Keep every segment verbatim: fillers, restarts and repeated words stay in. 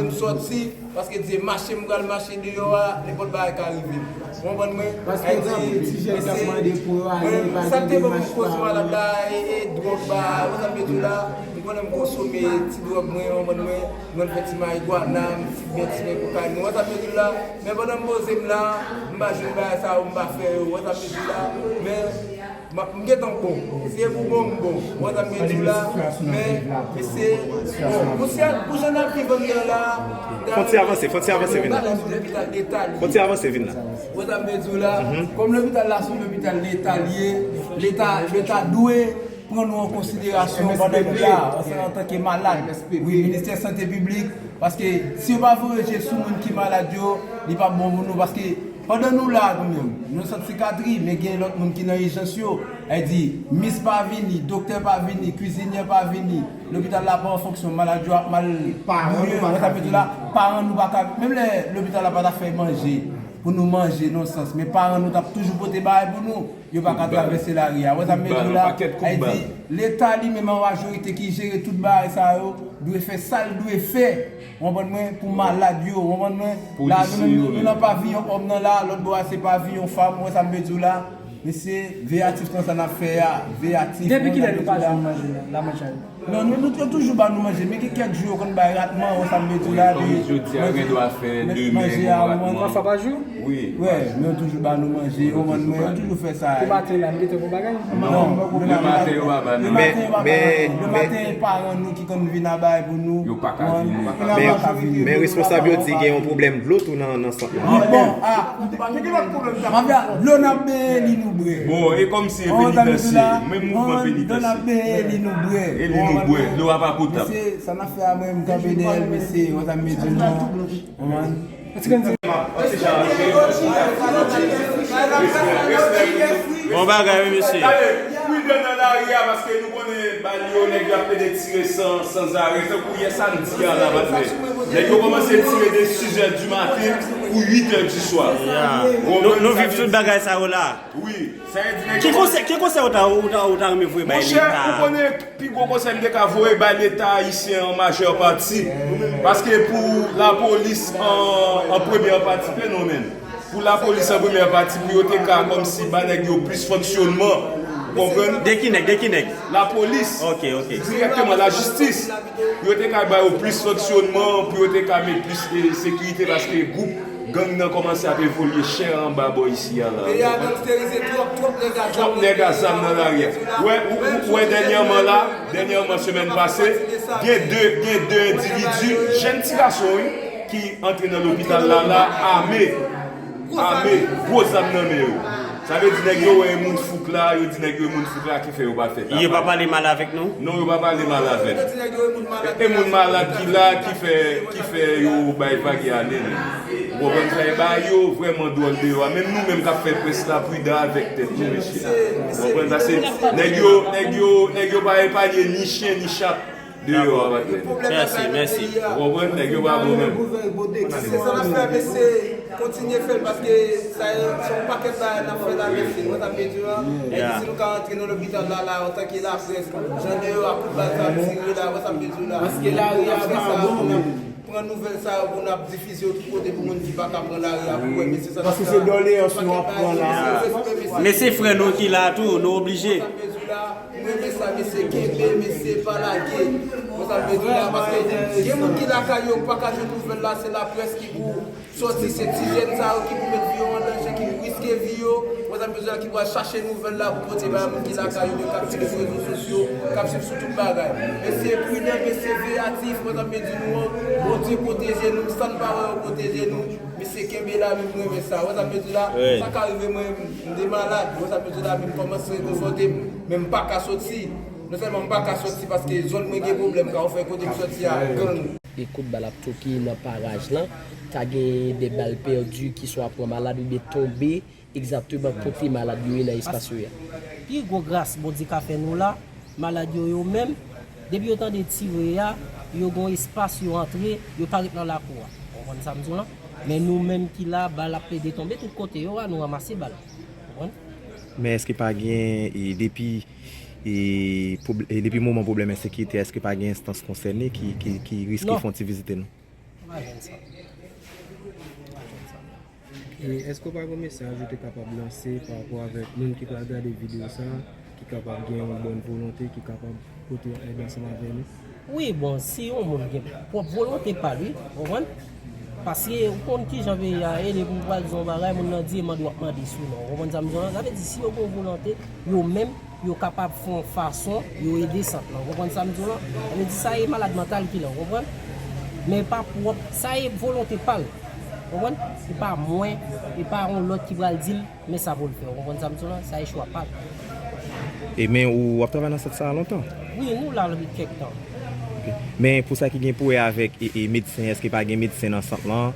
M sòti, paske di mache m pral mache deyò a, nenpòt bagay ka rive. Ou konprann mwen? Paske gen anpil ti jèn k ap mande pou yo ale, pa gen demach pa yo. Sa k te ban m koz malad la, e, e dwòg ba, ou konprann sa m vle di w la, m konnen m konsome ti dwòg mwen, ou konprann mwen, mwen fè ti marigwana, m ti byen ti byen kokayin, ou konprann sa m vle di w la, men pandan m poze m la, m pa jwenn bagay sa yo, m pa fè yo, ou konprann sa m vle di w la, men M gentan bon. Si e pou bon, m bon. Ou wè sa m gen di w la? Men, mesye, bon, pou jan n ap viv anndan la, fon ti avanse, fon ti avanse vin la. Fon ti avanse vin la. Ou wè sa m vle di w la? Kòm lopital la se yon lopital Leta l ye, Leta, Leta dwe pran nou an konsiderasyon pandan nou la, ansanm antanke malad. Wi, Ministè Sante Piblik, paske si yo pa voye je sou moun ki malad yo, li p ap bon pou nou, paske pandan nou la, nou menm, nou sant sikatri, men gen lòt moun ki nan ijans yo. Sa vle di, mis pa vini, doktè pa vini, kwizinyè pa vini, lopital la pa an fonksyon, malad yo ap mal gouye, ou wè sa m vle di w la, paran nou pa ka, menm lè lopital la pa ta fè manje, pou nou manje, nan sans, men paran nou t ap toujou pote bagay pou nou, yo pa ka travèse lari a. Ou wè sa m vle di w la? Sa vle di, Leta li menm an majorite ki jere tout bagay sa yo, dwe fè sa l dwe fè, ou konprann mwen, pou malad yo, ou konprann mwen? La, nou menm, nou, nou nan paviyon òm nan la, lòt bò a se paviyon fanm, ou wè sa m vle di w la? Mesye, veyatif nan sa n ap fè a, veyatif. Depi kilè nou pa jwenn manje la, la manje a? Non, nou, nou, yo toujou ba nou manje, men gen kèk jou yo konn bay ratman, ou wè sa m vle di w la, de manje a, ou konprann? Twa fwa pa jou? Wi, men yo toujou ba nou manje, ou konprann mwen, yo toujou fè sa. Pou maten la, nou gentan gon bagay? Non, lematen yo pa ba nou. Lematen yo pa ba nou. Lematen paran nou ki konn vin a bay pou nou. Yo pa ka vini. Men, men responsab yo di gen yon pwoblèm dlo tou nan, nan sant lan. Bon, a, mafya, dlo n ap benyen, li nou bwè. Bon, e kòmsi e penitansye, menm mouvman penitansye. Dlo n ap benyen, li nou bwè. E li nou bwè, dlo a pa potab. Mesye, sa n ap fè a, mwen, m kanpe dèyè l, mesye, ou wè sa m vle di w la? Ou konprann? Bon bagay, wi, mesye. Gade, pridan nan lari a, paske nou konnen bal yo, nèg yo ap pede tire san, sanzarè. Tankou yè samdi a la, patnè. Nèg yo kòmanse tire de sis è di maten pou uit è di swa. Ya. Nou, nou viv tout bagay sa yo la. Wi, sa vle di nèg yo. Ki konsèy, ki konsèy ou ta, ou ta, ou ta renmen voye bay Leta? Monchè, ou konnen, pi gwo konsèy m te ka voye bay Leta ayisyen an, majè pati, paske pou lapolis an, an premyè pati, fenomèn, pou lapolis an premyè pati, pou yo te ka kòmsi ba nèg yo plis fonksyonman, ou konprann? De ki nèg, de ki nèg? Lapolis. Ok, ok. Dirèkteman, lajistis, pou yo te ka ba yo plis fonksyonman, pou yo te ka met plis, e, sekirite, paske gwoup gang nan kòmanse ap evolye chè anba bò isi a la. Peyi a gangsterize twòp, twòp nèg a zam nan lari a. Twòp nèg a zam nan lari a. Wè, ou, ou, ou wè dènyèman la, dènyèman, semèn pase, gen de, gen de endividi, jèn ti gason, wi, ki antre nan lopital la, la, ame, ame, gwo zam nan men yo. Sa vle di nèg yo wè e moun fouk la, yo di nèg yo e moun fouk la ki fè yo pa fè tabak. Yo pa pale mal avèk nou? Non, yo pa pale mal avè n. E, e moun malad ki la, ki fè, ki fè yo bay vag e ale nou. Ou konprann sa, e bagay yo vrèman dwòl deyò a. Menm nou menm k ap fè près la, pridan avèk tèt nou, mesye. Ou konprann sa, se nèg yo, nèg yo, nèg yo pa epanye ni chen ni chat deyò a, patnè. Mèsi, mèsi. Ou konprann, nèg yo pa bon menm. Se sa n ap fè, mesye. Kontinye fè l, paske sa se yon pakèt bagay n ap fè la, mesye. Ou wè sa m vle di w la? Epi si nou ka antre nan lopital la, la, antanke laprès, jan deyò a, kout bal sa ap tire la, ou wè sa m vle di w la? Paske lari a pa bon. Pran nouvèl sa yo pou n ap difize yo tout kote pou moun ki pa ka pran lari a pou wè, mesye, sa n ap fè a. Paske se dòleyans nou ap pran la. Mesye, frè nou ki la tou, nou oblije. Ou wè sa m vle di w la? M renmen sa, mesye, kenbe, mesye, pa lage. Ou wè sa m vle di w la? Paske gen moun ki lakay yo, pa ka jwenn nouvèl la, se laprès ki pou sòti, se ti jèn sa yo ki pou met vi yo an danje, ki pou riske vi yo. Ou wè sa m vle di w la, ki pral chache nouvèl la pou pote bay moun ki lakay yo, men k ap swiv rezo sosyo, k ap swiv sou tout bagay. Mesye pridan, mesye veyatif, ou wè sa m vle di nou an, Bondye pwoteje nou, sa n pa wè yo pwoteje nou. Mesye kenbe la, men m renmen sa. Ou wè sa m vle di w la? Sa k arive mwen, m te malad. Ou wè sa m vle di w la? Men m kòmanse rekonfòte m, men m pa ka sòti. Non sèlman m pa ka sòti paske zòn mwen gen pwoblèm, ka ou fè kote m sòti a, gang. E kout bal ap toke nan paraj lan, ta gen de bal pèdi ki swa pran malad oubyen tonbe egzakteman kote malad yo ye nan espas yo ye a. Pi gwo gras Bondye ka fè nou la, malad yo, yo menm, depi yo tande tire a, yo gon espas yo antre, yo pa ret nan lakou a. Ou konprann sa m di w lan? Men nou menm ki la, bal ap pede tonbe tout kote yo a, nou ranmase bal. Ou konprann? Men èske pa gen, e, depi, e, pwob-, e, depi moman pwoblèm ensekirite, èske pa gen enstans konsène ki, ki, ki riske fè yon ti vizite nou? Non. Pa jwenn sa. Pa jwenn sa. E èske w pa gen yon mesaj ou te kapab lanse pa rapò avèk moun ki pral gade videyo sa a, ki kapab gen yon bòn volonte, ki kapab pote yon èd ansanm avè nou? Wi, bon, si yon moun gen pwòp volonte pa l, wi, w konprann? Paske ou konn kijan peyi a ye, depi w pral di yon bagay, moun nan di e mande w ap mande sou non. W konprann sa m di w lan? Sa vle di, si yo gen yon volonte, yo menm, yo kapab fè yon fason, yo ede sant lan. W konprann sa m di w lan? Sa vle di, sa e malad mantal ki la, w konprann? Men pa pwòp, sa e volonte pa l. W konprann? Se pa mwen, e pa yon lòt ki pral di l, men sa pou l fè. W konprann sa m di w lan? Sa e chwa pa l. E men ou ap travay nan sant sa a lontan? Wi, nou la depi kèk tan. Ok. Men pou sa ki gen pou wè avèk e, e medsen, èske pa gen medsen nan sant lan?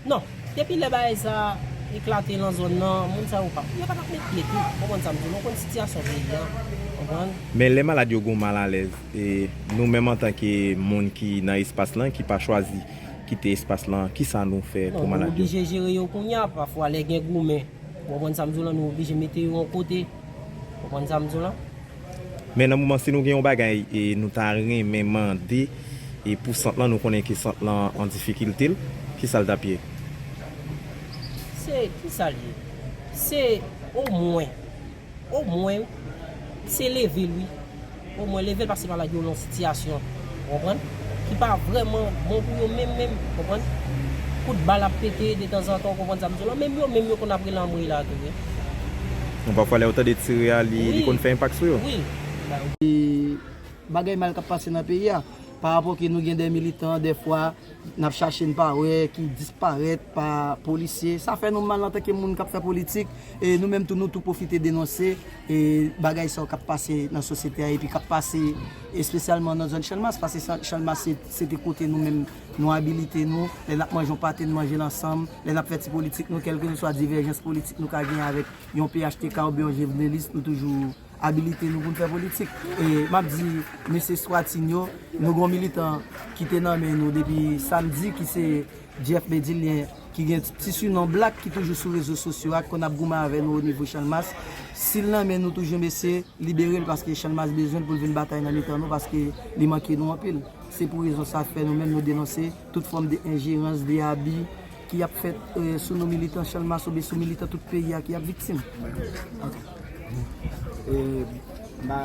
Non. Depi lè bagay sa eklate nan zòn nan, moun sa yo pa, yo pa t ap met pye tou. W konprann sa m di w lan? Ou konn sitiyasyon peyi a, w konprann? Men lè malad yo gen yon malalèz, e nou menm antanke moun ki nan espas lan, ki pa chwazi kite espas lan, kisa nou fè pou malad yo? Non, nou oblije jere yo kounye a. Pafwa, lè gen goumen, w konprann sa m di w lan, nou oblije mete yo yon kote. W konprann sa m di w lan? Men nan moman, si nou gen yon bagay e nou ta renmen mande e pou sant lan, nou konnen ke sant lan an difikilte l, kisa l t ap ye? Se, kisa l ye? Se omwen, omwen, se leve l, wi. Omwen leve l, paske malad yo nan yon sitiyasyon, w konprann, ki pa vrèman bon pou yo menm, menm, w konprann. Kout bal ap pete detanzantan, w konprann sa m di w lan. Menm yo menm, yo konn ap rele anmwey la tou, wi. Bon, pafwa, lè yo tande tire a, li, li konn fè enpak sou yo. Wi. E bagay mal k ap pase nan peyi a, pa rapò ke nou gen de militan, dèfwa, n ap chache, n pa wè, ki disparèt pa polisye. Sa fè nou mal antanke moun k ap fè politik. E nou menm tou, nou tou pwofite denonse, e, bagay sa yo k ap pase nan sosyete a, epi k ap pase espesyalman nan zòn Channmas, paske sa, Channmas se, se te kote nou menm nou abilite nou, lè n ap manje yon pate, n manje l ansanm, lè n ap fè ti politik nou, kèlkeswa divèjans politik nou ka genyen avèk yon P H T K oubyen yon Jovenelis, nou toujou abilite nou pou n fè politik. E m ap di mesye Swatinyo, nou gen yon militan ki te nan men nou depi samdi, ki se Jeff Bedilien, ki gen ti sinon Black, ki toujou sou rezo sosyo a, ki konn ap goumen avè nou o nivo Channmas. Si l nan men nou toujou, mesye, libere l, paske Channmas bezwen l pou l vin batay nan mitan nou, paske li manke nou anpil. Se pou rezon sa k fè nou menm nou denonse tout fòm de enjerans, de abi ki ap fèt, e, sou nou militan Channmas oubyen sou militan tout peyi a ki ap viktim. Ok. E, ba,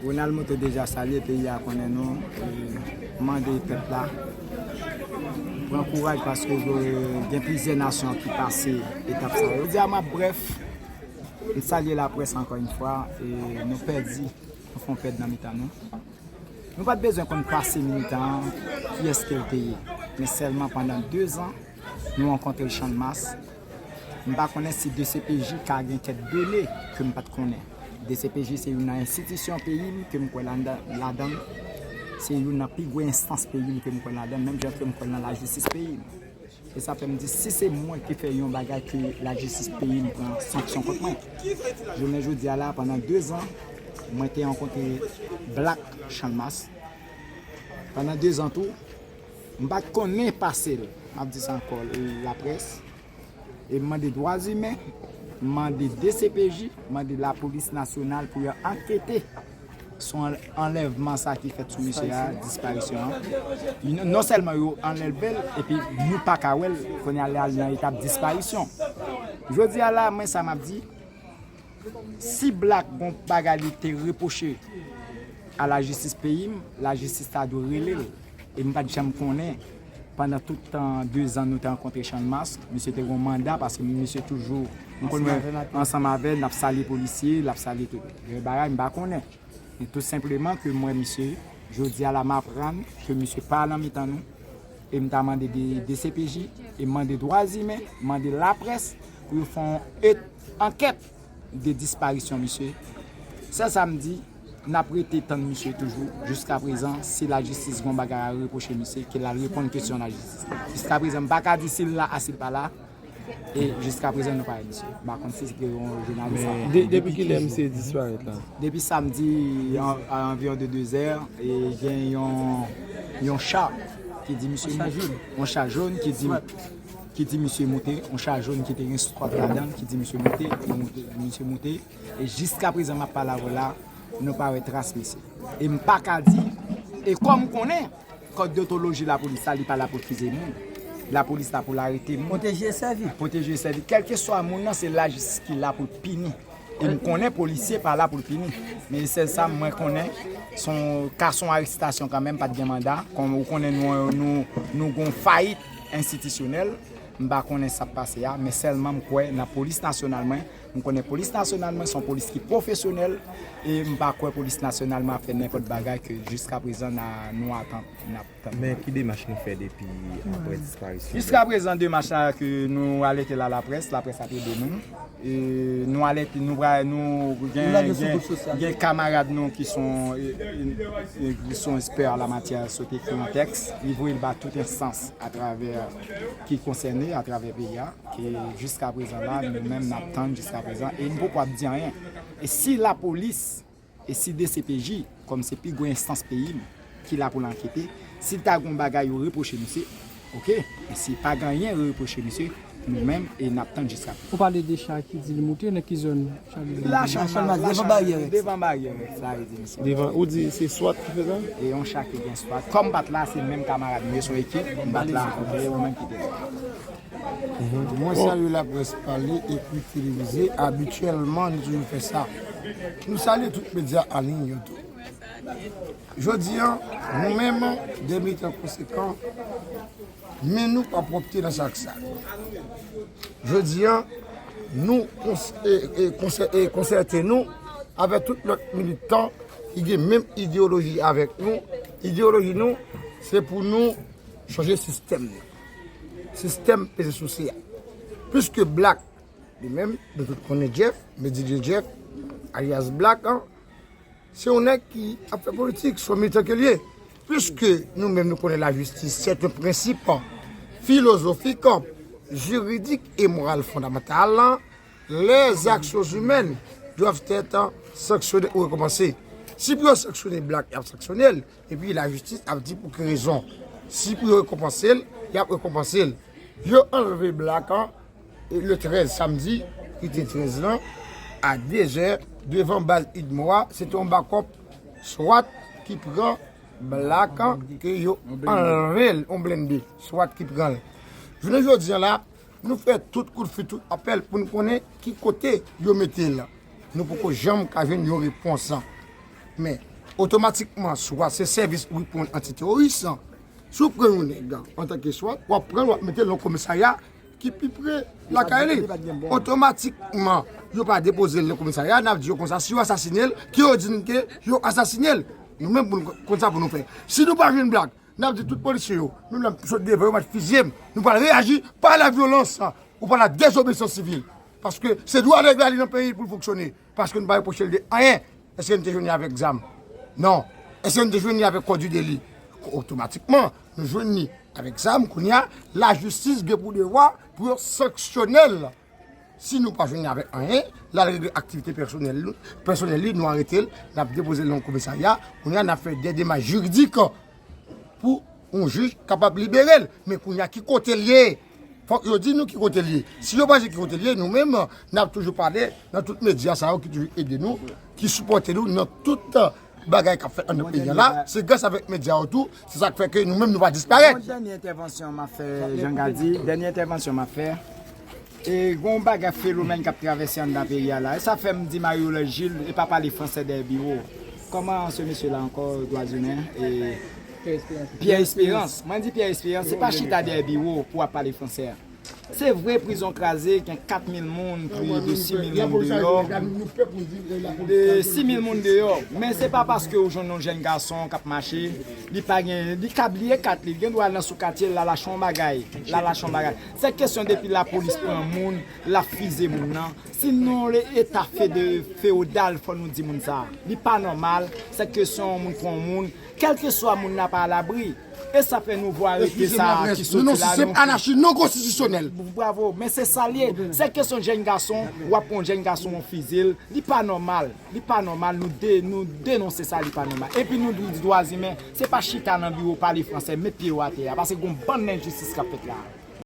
Ronald Moto deja salye, peyi a konnen nou, e, mande pèp la pran kouraj paske, e, gen plizyè nasyon ki pase etap sa yo. Jodi a m ap brèf, m salye laprès ankò yon fwa, e nou pèdi, nou fè yon pèd nan mitan nou. Nou pa t bezwen konn pase militan an, kiyès ke l te ye. Men sèlman pandan dezan, nou rankontre l Channmas. M pa konnen si D C P J ka gen kèk done ke m pa t konnen. D C P J se youn nan enstitisyon peyi m ke m kwè ladan, ladan l. Se youn nan pi gwo enstans peyi m ke m kwè ladan l, menm jan ke m kwè nan lajistis peyi m. E sa fè m di, si se mwen ki fè yon bagay ke lajistis peyi m pran sanksyon kont mwen. Jounen jodi a la, pandan dezan, mwen te rankontre Black Channmas. Pandan dezan tou, m pa t konnen pase l. M ap di sa ankò, laprès. E m mande dwa imen, m mande D C P J, m mande lapolis nasyonal pou yo ankete sou an-, anlèvman sa ki fèt sou misye a, disparisyon an. Non, non sèlman yo anlève l, epi nou pa ka wè l, kounye a l al nan etap disparisyon. Jodi a la, mwen sa m ap di, si Black gon bagay li te repwoche a lajistis peyi m, lajistis ta dwe rele l. E m pa t janm konnen, pandan tout tan dezan nou te rankontre Channmas, misye te gon manda, paske misye toujou, m konn wè ansanm avè l, n ap salye polisye, l ap salye tout. Gen bagay m pa konnen. Men tou senpleman ke m wè misye, jodi a la m aprann ke misye pa nan mitan nou, e m ta mande de, D C P J, e m mande dwa imen, m mande laprès pou yo fè yon et-, ankèt de disparisyon misye. Sèl sa m di, n ap rete tann misye toujou. Jiskaprezan, si lajistis gon bagay a repwoche misye, ke l al reponn kesyon lajistis. Jiskaprezan, m pa ka di si l la a si l pa la. E jiskaprezan, nou pa wè misye. M pa konn si se ke yon jounalis ap... De-, depi kilè misye disparèt la? Depi samdi, an, a anviwon de dezè, e gen yon, yon cha ki di misye... Yon cha jòn. Yon cha jòn ki di, ki di misye moute, yon cha jòn ki te gen swat ladan l, ki di misye moute, moute, misye moute. E jiskaprezan, m ap pale avè w la, nou pa wè tras misye. E m pa ka di, e kòm m konnen, Kòd deontoloji lapolis la, li pa la pou l fize moun. Lapolis la pou l arete moun. Pwoteje e sèvi. Pwoteje e sèvi. Kèlkeswa moun nan, se lajistis ki la pou l pini. E m konnen polisye pa la pou l pini. Men sèl sa mwen konnen, se yon, ka se yon arestasyon kanmenm, pa t gen manda. Kon ou konnen nou, nou, nou gon fayit enstitisyonèl. M pa konnen sa k pase a, men sèlman m kwè nan polis nasyonal mwen. M konnen polis nasyonal mwen se yon polis ki pwofesyonèl, e m pa kwè polis nasyonal mwen ap fè nenpòt bagay ke jiskaprezan na, nou atann, n ap tann. Men ki demach nou fè depi apre disparisyon? Jiskaprezan demach la ke nou alète la laprès, laprès ap ede nou. E nou alète, nou pra-, nou gen, gen, gen kamarad nou ki son, e, e, e, ki son espè an la matyè, sot ekri yon tèks, li voye l ba tout enstans atravè, ki konsène atravè peyi a, ke jiskaprezan la, nou menm n ap tann jiskaprezan, e m poko ap di anyen. E si lapolis, e si D C P J, kòm se pi gwo enstans peyi m, ki la pou l ankete, si l ta gen yon bagay yo repwoche misye, oke, men si pa gen anyen yo repwoche misye, nou menm, e n ap tann jiskaprezan. Ou pale de cha ki di li moute, nan ki zòn cha li moute? La, Chalmaz, devan baryè Rèks. Devan baryè Rèks, sa vle di misye. Devan, ou di se swat ki fè sa? E yon cha ki gen swat. Kòm m pa t la, se menm kamarad mwen, se yon ekip, m pa t la, e yo menm ki te la. Mwen salye laprès pale, ekri, televize. Abityèlman, nou toujou fè sa. Nou salye tout medya an liy yo tou. Jodi a, nou menm, de militan konsekan, men nou pa pwòpte nan sak sal. Jodi a, nou kons-, e, e, konsè-, e, konsète nou avèk tout lòt militan ki gen menm ideyoloji avèk nou. Ideyoloji nou, se pou nou chanje sistèm nan. Sistèm peze souse a. Piske Black, li menm, nou tout konnen Jeff, Medilye Jeff, alyas Black, an, se yon nèg ki ap fè politik, se yon militan ke l ye. Piske nou menm nou konnen lajistis, c'est un principe philosophique, juridique et moral fondamental. Les actions humaines doivent être sanctionnées ou récompensées. Si pou yo sanksyone Black, y ap sanksyone l. Epi lajistis ap di pou ki rezon. Si pou yo rekonpanse l, y ap rekonpanse l. Yo anlve Black an, e, le trèz, samdi ki te trèz lan, a de zè, devan baz UDMO a, se te yon bakòp swat ki pran Black an, ke yo anlve l, yon blende, swat ki pran l. Jounen jodi a la, nou fè tout kout fil, tout apèl pou n konnen ki kote yo mete l. Nou poko janm ka jwenn yon repons. Men, otomatikman, swat se sèvis ou reponn antiteworis. Si w pran yon nèg antanke swat, w ap pran l, w ap mete l nan komisarya ki pi pre lakay li. Otomatikman, yo pa depoze l nan komisarya, n ap di yo konsa, si yo asasine l, ke yo di n ke yo asasine l. Nou menm, pou n konn sa pou nou fè. Si nou pa jwenn Black, n ap di tout polisye yo, nou menm sot devan yo, m ap fizye m. Nou pral reyaji pa la vyolans ou pa la dezobeysans sivil. Paske se dwa nèg la li nan peyi pou l fonksyone. Paske nou pa repwoche l de anyen. Èske n te jwenn li avèk zam? Non. Èske n te jwenn li avèk kòd deli? Otomatikman, nou jwenn li avèk zam. Kounye a, lajistis gen pou devwa pou yo sanksyone l. Si nou pa jwenn li avèk anyen, l al regle aktivite pèsonèl li, pèsonèl li, nou arete l, n ap depoze l nan komisarya, kounye a n ap fè de demach jiridik pou yon jij kapab libere l. Men kounye a, ki kote l ye? Fòk yo di nou ki kote l ye. Si yo pa di ki kote l ye, nou menm, n ap toujou pale nan tout medya sa yo ki toujou ede nou, ki sipòte nou nan tout bagay k ap fèt anndan peyi a la, se gras avèk medya yo tou, se sa k fè ke nou menm nou pa disparèt. Bon, dènye entèvansyon m ap fè, Jean Gady, dènye entèvansyon m ap fè. E gon bagay fenomèn k ap travèse anndan peyi a la. E sa fè m di Mario Lè Jil, e pa pale fransè dèyè biwo. Kòman se mesye la ankò, dwa imen? E Pierre Espérance. Mwen di Pierre Espérance, se pa chita dèyè biwo pou w ap pale fransè. Se vre, prizon kraze, gen kat mil moun, plis de sis mil moun deyò. De sis mil moun deyò. Men se pa paske ou jwenn yon jèn gason k ap mache, li pa gen, li ka bliye kat li, li gen dwa al nan soukatye, l al achte yon bagay, l al achte yon bagay. Se kesyon depi lapolis pran moun, l ap fize moun nan. Si nou le eta fede-, fewodal, fò nou di moun sa. Li pa nòmal, se kesyon moun pran moun, kèlkeswa moun nan pa alabri. E sa fè nou vwa arete sa ki soti la, nou. Se yon sistèm anachi non konstitisyonèl. Bravo, men se sa l ye. Se kesyon jèn gason, w ap pran yon jèn gason, w fizye l. Li pa nòmal. Li pa nòmal, nou de-, nou denonse sa, li pa nòmal. Epi nou di dwa imen, se pa chita nan biwo pale fransè, met pye w atè a, paske gon bann enjistis k ap fèt la.